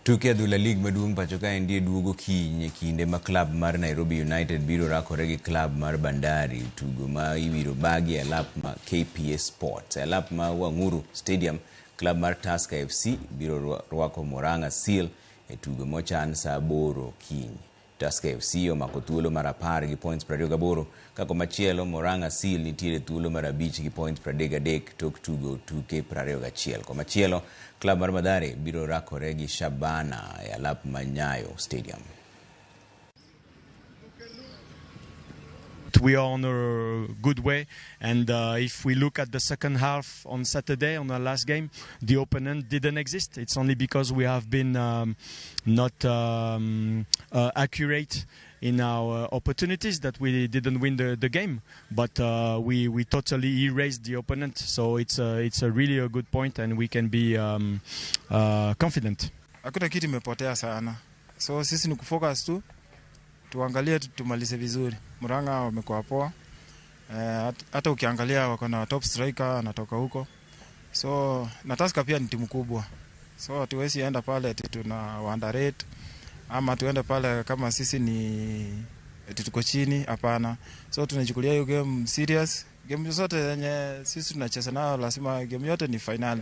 Tuke adhula lig maduong' pacho kaendi duogo kiny e kinde ma klab mar Nairobi United biro rakore gi klab mar Bandari, tugo ma ibiro bagi e alap ma KPA Sports. E alap ma Wang'uru Stadium, klab mar Tusker FC biro rwako Murang'a Seal e tugo mochan saa 8 kiny. Tusker FC omako thuolo mar 10 gi points 28, ka komachielo Murang'a Seal nitiere thuolo mar 5 gi points 33 tok tugo tuke 21. Komachielo, klab mar Mathare biro rakore gi Shabana e alap ma Nyayo Stadium. We are on a good way, and if we look at the second half on Saturday, on the last game, the opponent didn't exist. It's only because we have been not accurate in our opportunities that we didn't win the game, but we totally erased the opponent, so it's a really a good point, and we can be confident. Hakuna kitu imepotea sana, so sisi ni kufocus tu, tuangalie tumalize vizuri. Murang'a wamekuwa poa, hata ukiangalia wako na top striker anatoka huko, so na Tusker pia ni timu kubwa, so hatuwezi enda pale ati tuna underrate ama tuende pale kama sisi ni ati tuko chini. Hapana, so tunachukulia hiyo game serious. Game zote yenye sisi tunacheza nayo lazima game yote ni finali.